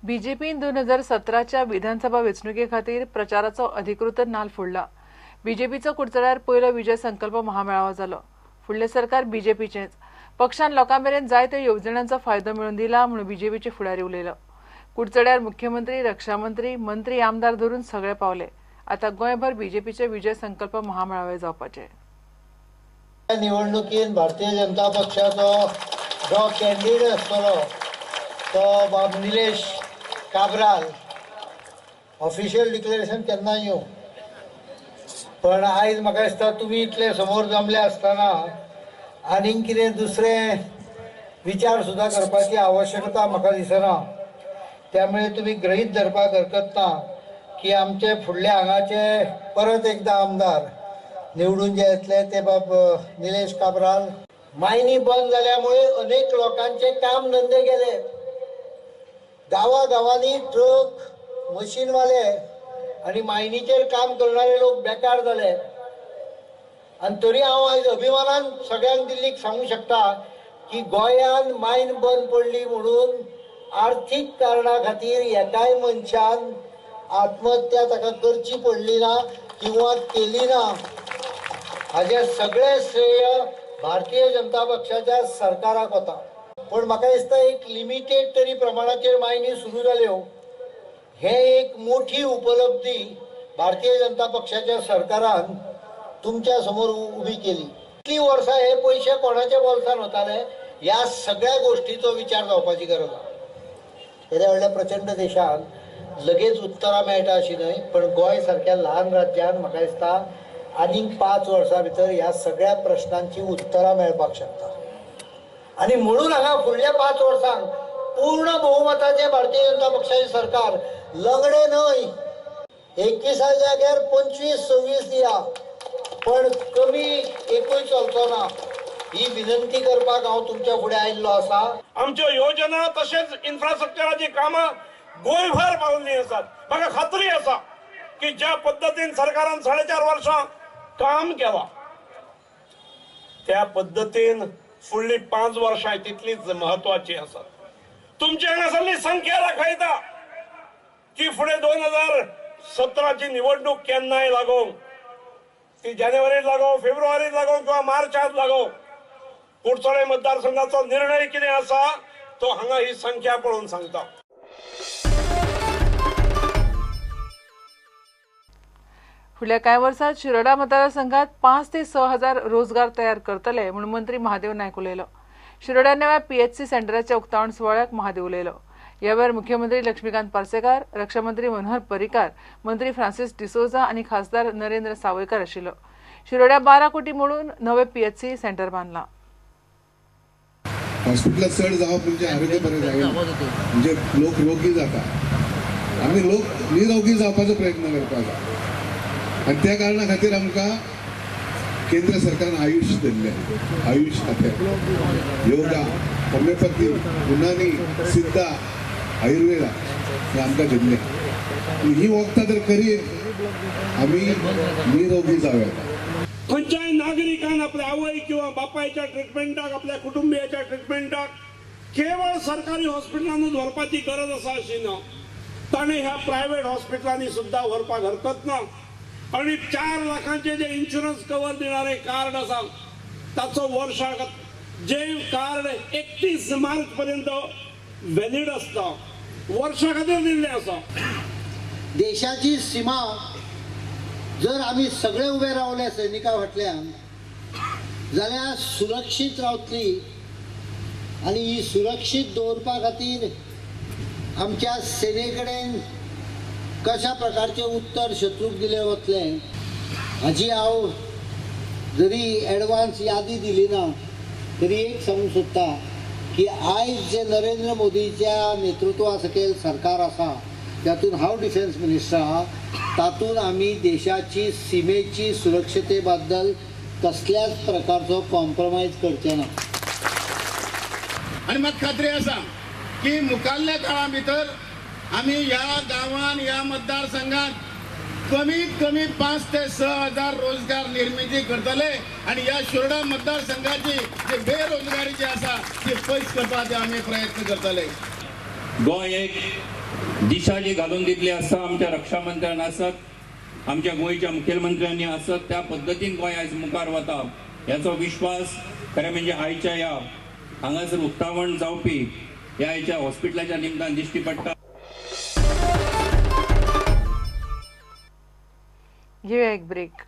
बीजेपीन 2017च्या विधानसभा वेंचणुके खातीर प्रचाराचो अधिकृत नाल फोडला. बीजेपीचो कुडचड्यार पयलो विजय संकल्प महामेळावो जालो. फुडलें सरकार बीजेपीचेंच. पक्षान लोकां मेरेन जायत्यो येवजण्यांचो फायदो मेळोवन दिला म्हणून बीजेपीचे फुडारी उलयलो. कुडचड्यार मुख्यमंत्री, रक्षामंत्री, मंत्री, आमदार धरून सगळे पावले. आतां गोंयभर बीजेपीचे विजय संकल्प महामेळावे जावपाचे. निवडणुकीन भारतीय जनता पक्षाचो जो कॅन्डिडेट आसतलो तो बाब निलेश काब्राल. ऑफिशियल डिक्लेरेशन केन्ना येवं, पण आयज म्हाका दिसता तुमी इतले समोर जमले आसतना आनीक कितें दुसरें विचार सुद्दां करपाची आवश्यकता म्हाका दिसना. त्यामुळे तुमी गृहीत धरपाक हरकत ना की आमचे फुडले हांगाचे परत एकदां आमदार निवडून जे येतले ते बाब निलेश काब्राल. मायनी बंद जाल्यामुळे अनेक लोकांचे काम धंदे गेले. गांवागांवांनी ट्रक मशीनवाले आनी मायनीचेर काम करणारे लोक बेकार जाले. आनी तरी हांव आयज अभिमानान सगळ्यांक दिल्लीक सांगूंक शकता की गोंयान मायन बंद पडली म्हणून आर्थीक कारणा खातीर एकाय मनशान आत्महत्या ताका करची पडली ना किंवा केली ना. हाजें सगळें श्रेय भारतीय जनता पक्षाच्या सरकाराक वता. पण म्हाका दिसता एक लिमिटेड तरी प्रमाणाचेर मायनी सुरू जाल्यो, हे एक मोठी उपलब्धी भारतीय जनता पक्षाच्या सरकारान तुमच्या समोर उबी केली. इतलीं वर्सां हे पयशे कोणाच्या बोल्सान वताले ह्या सगळ्या गोष्टीचो विचार जावपाची गरज आसा. येद्या व्हडल्या प्रचंड देशान लगेच उत्तरां मेळटा अशी न्हय, पण गोंय सारक्या ल्हान राज्यान म्हाका दिसता आनीक 5 वर्सां भितर ह्या सगळ्या प्रश्नांची उत्तरां मेळपाक शकता. आनी म्हणून हांगा फुडल्या 5 वर्सांक पूर्ण बहुमताचें भारतीय जनता पक्षाचें सरकार लंगडे न्हय, 21 जाग्यार 25-26 दिया, पण कमी एकूय चलचो ना ही विनंती करपाक हांव तुमच्या फुडें आयिल्लो आसा. आमच्यो योजना तशेंच इन्फ्रास्ट्रक्चराची कामां गोंयभर पावल्लीं आसात. म्हाका खात्री आसा की ज्या पद्दतीन सरकारान 4.5 वर्सां काम केलां त्या पद्दतीन फुडली 5 वर्सां तितलीच महत्वाची आसात. तुमची हांगासरली संख्या दाखयता की फुडें 2017ची निवडणूक केन्नाय लागोवंक, ती जानेवारीत लागो, फेब्रुवारीत लागो किंवा मार्चात लागो, कुडचडे मतदारसंघाचो निर्णय कितें आसा तो हांगा ही संख्या पळोवन सांगता. फुडल्या कांय वर्सात शिरोडा मतदारसंघात 5 ते 6 हजार रोजगार तयार करतले म्हणून मंत्री महादेव नायक उलयलो. शिरोड्या नव्या पीएचसी सेंटराच्या उक्तावण सुवाळ्याक महादेव उलयलो. ह्या वेळार मुख्यमंत्री लक्ष्मीकांत पार्सेकार, रक्षामंत्री मनोहर पर्रीकार, मंत्री फ्रांसिस डिसोजा आनी खासदार नरेंद्र सावयकार आशिल्लो. शिरोड्या 12 कोटी मोडून नवे पीएचसी सेंटर बांदला. हॉस्पिटलात चड जावप म्हणजे आरोग्य बरें जायना, म्हणजे लोक रोगी जाता. आमी लोक निरोगी जावपाचो प्रयत्न करपाक जाय आनी त्या कारणा खातीर आमकां केंद्र सरकारान आयुष दिल्लें. आयुष खातें योगा, होमिओपॅथी, युनानी, सिद्धा, आयुर्वेदा हे आमकां दिल्लें. ही वखदां जर करीत आमी निरोगी जावं येता. खंयच्याय नागरिकान आपल्या आवय किंवा बापायच्या ट्रिटमेंटाक, आपल्या कुटुंबियाच्या ट्रिटमेंटाक केवळ सरकारी हॉस्पिटलानूच व्हरपाची गरज आसा अशी ना, ताणें ह्या प्रायव्हेट हॉस्पिटलांनी सुद्दां व्हरपाक हरकत ना. आनी 4 लाखांचे जे इन्शुरन्स कवर दिणारे कार्ड आसा ताचो वर्षाक जे कार्ड 31 मार्च पर्यंत व्हॅलिड आसता, वर्षा खातीर दिल्लें आसा. देशाची सीमा जर आमी सगळे उबे रावले सैनिका फाटल्यान जाल्यार सुरक्षीत रावतली आनी ही सुरक्षीत दवरपा खातीर आमच्या सेने कडेन कशा प्रकारचें उत्तर शत्रूक दिलें वतलें हाजी हांव जरी एडवान्स यादी दिली ना तरी एक सांगूंक सोदता की आयज जे नरेंद्र मोदीच्या नेतृत्वा सकयल सरकार आसा तातूंत हांव डिफेन्स मिनिस्टर आहा, तातूंत आमी देशाची सिमेची सुरक्षते बद्दल कसल्याच प्रकारचो कॉम्प्रोमायज करचे ना. आनी म्हाका खात्री आसा की मुखाल्ल्या काळा भितर आमी ह्या गांवान, ह्या मतदारसंघात कमीत कमी 5 ते 6 हजार रोजगार निर्मिती करतले आनी ह्या शिरोडा मतदारसंघाची जी बेरोजगारी जी आसा ती पयस करपाचे आमी प्रयत्न करतले. गोंय एक दिशा जी घालून दिल्ली आसा आमच्या रक्षा मंत्र्यान आसत, आमच्या गोंयच्या मुखेलमंत्र्यांनी आसत, त्या पद्दतीन गोंय आयज मुखार वता ह्याचो विश्वास खरें म्हणजे आयच्या ह्या हांगासर उक्तावण जावपी ह्या आयच्या हॉस्पिटलाच्या निमतान दिश्टी पडटा. घेऊया एक ब्रेक.